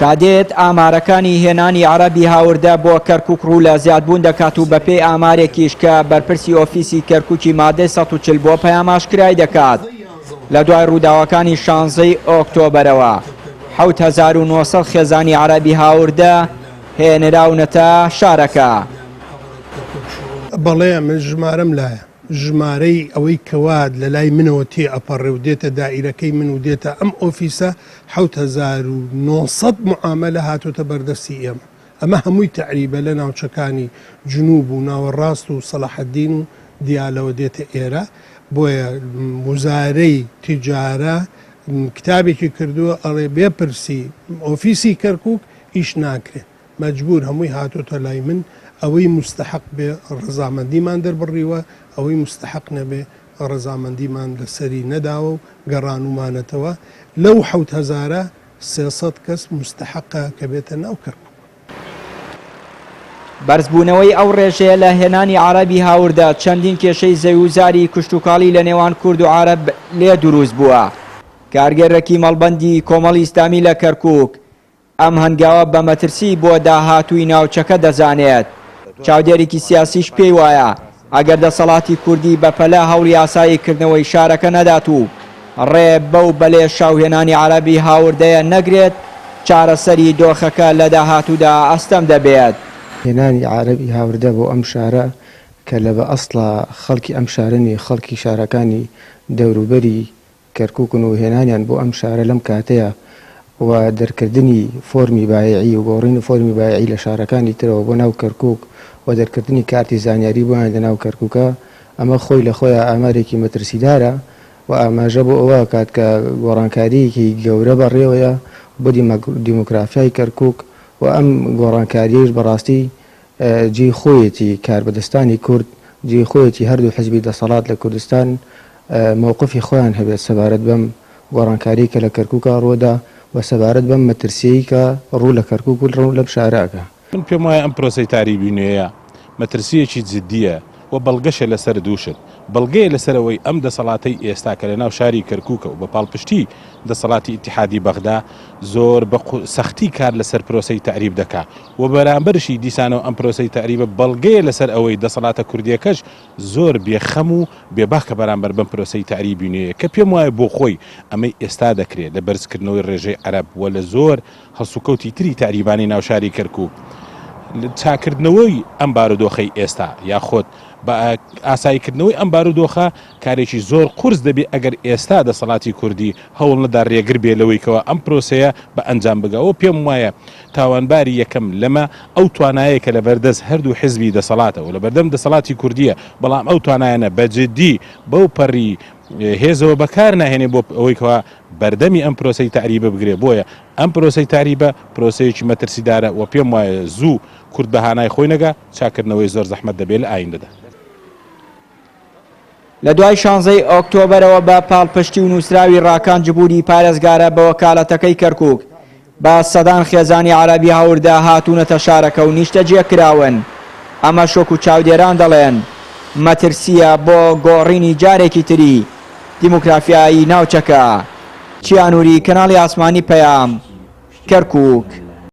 تا دێت ئامارەکانی هێنانی عەرەبی هاوردە بۆ کەرکوک ڕوو لە زیادبوون دەکات و بەپێی ئامارێکیش کە بەرپرسی ئۆفیسی کەرکوکی مادەی 140 بۆ پەیام ئاشکرای دەکات لە دوای ڕووداوەکانی شانزەی ئۆکتۆبەرەوە 7900 خێزانی عەرەبی هاوردە هێنراونەتە شارەکە. بەڵێ من ژمارەم لایە. ژمارەی ئەوەی کەوا لە لای منەوە تێ ئەپەڕێ و دێتە دائیرەکەی من و دێتە ئەم ئۆفیسە 7900 معامەلە هاتۆتە بەردەستی ئێمە. ئەمە هەمووی تەعریبە لە ناوچەکانی جنوب و ناوەڕاست و سەلاحەدین و دیالەوە دێتە ئێرە. بۆیە وزارەی تیجارە کتابێکی کردووە ئەڵێ بێ پرسی ئۆفیسی کەرکوک ئیش ناکرێ. مەجبور هەمووی هاتۆتە لای من، ئەوەی موستەحەق بێ ڕەزامەندیمان دەربڕیوە، ئەوەی موستەحەق نەبێ ڕەزامەندیمان لەسەری نەداوە و گەڕانوومانەتەوە، لەو حەوت هەزارە 300 کەس موستەحەقە کە بێتە ناو کەرکوک. بەرزبوونەوەی ئەو ڕێژەیە لە هێنانی عەرەبی هاوردە چەندین کێشەی زەوی و زاری کشتوکاڵی لە نێوان کورد و عەرەب لێ دروست بووە. کارگێڕێکی مەڵبەندی کۆمەڵی ئیسلامی لە کەرکوک ئەم هەنگاوە بە مەترسی بۆ داهاتووی ناوچەکە دەزانێت. چاودێرێکی سیاسیش پێی وایە، ئەگەر دەسەڵاتی کوردی بەپەلە هەوڵی ئاسایی کردنەوەی شارەکە نەدات و ڕێ بەو بەلێشاوهێنانی عەرەبی هاوردەیە نەگرێت، چارەسەری دۆخەکە لە داهاتوودا ئەستەم دەبێت. هێنانی عەرەبی هاوردە بۆ ئەم شارە کە لە بە ئەسڵا خەڵکی ئەم شارە نین، خەڵکی شارەکانی دەوروبەری کەرکوکن و هێنانیان بۆ ئەم شارە لەم کاتەیا و دەرکردنی فۆرمی بایعی و گۆڕینی فۆرمی بایعی لە شارەکانی ترەوە بۆ ناو کەرکوک و دەرکردنی کارتی زانیاری بۆیان لە ناو کەرکوکا ئەمە خۆی لە خۆیا ئامارێکی مەترسیدارە و ئاماژە بۆ ئەوە ئەکات کە گۆڕانکارییەکی گەورە بەڕێوەیە بۆ دیموگرافیای کەرکوک و ئەم گۆڕانکارییەیش بەڕاستی جێی خۆیەتی کاربەدەستانی کورد، جێی خۆیەتی هەردوو حزبی دەسەڵات لە کوردستان مەوقفی خۆیان هەبێت سەبارەت بەم گۆڕانکاریەی کە لە کەرکوکا ڕووەدا و سەبارەت بەم مەترسیەی کە ڕوو لە کەرکوک و ڕوو لەم شارە ئەکا. من پێم وایە ئەم پرۆسەی تاریبی نوێیە مەترسییەکی جدییە و بەڵگەشە لەسەر دوو شت، بەڵگەیە لەسەر ئەوەی ئەم دەسەڵاتەی ئێستا کە لەناو شاری کەرکوکە و بە پاڵپشتی دەسەڵاتی ئیتیحادی بەغدا زۆر بە سەختی کار لەسەر پرۆسەی تەعریب دەکا و بەرامبەرشی دیسانەوە ئەم پرۆسەی تەعریبە بەڵگەیە لەسەر ئەوەی دەسەڵاتە کوردییەکەش زۆر بێ خەم و بێ باکە بەرامبەر بەم پرۆسەی تەعریبی نوێیە کە پێم وایە بۆ خۆی ئەمەی ئێستا دەکرێ لە بەرزکردنەوەی ڕێژەی عەرەب و لە زۆر هەڵسوکەوتی تری تەعریبانەی ناو شاری کەرکوک چاکردنەوەی ئەم بارودۆخەی ئێستا یاخود بە ئاساییکردنەوەی ئەم بارودۆخە کارێکی زۆر قورس دەبێ ئەگەر ئێستا دەسەڵاتی کوردی هەوڵ نەدا رێگر بێ لەوەی کەوا ئەم پرۆسەیە بە ئەنجام بگا و پێم وایە تاوانباری یەکەم لەمە ئەو توانایەیە کە لەبەردەست هەردوو حزبی دەسەڵاتە و لەبەردەم دەسەڵاتی کوردیە بەڵام ئەو توانایانە بە جدی بەو پەڕی هێزەوە بەکار ناهێنێ بۆ ئەوەی کەوا بەردەمی ئەم پرۆسەی تەعریبە بگرێ بۆیە ئەم پرۆسەی تەعریبە پرۆسەیەکی مەترسیدارە و پێم وایە زوو کورد بە هانای خۆی نەگا چاککردنەوەی زۆر زەحمەت دەبێ لە ئایندەدا. لە دوای شانزەی ئۆکتۆبەرەوە بە پاڵپشتی و نووسراوی ڕاکان جبوری پارێزگارە بە وەکالەتەکەی کەرکوک بە سەدان خێزانی عەرەبی هاوردە هاتوونەتە شارەکە و نیشتەجێ کراون، ئەمەش وەکو چاودێران دەڵێن مەترسییە بۆ گۆڕینی جارێکی تری دیموگرافیای ناوچەکە. چیا نوری، کەناڵی ئاسمانی پەیام، کەرکوک.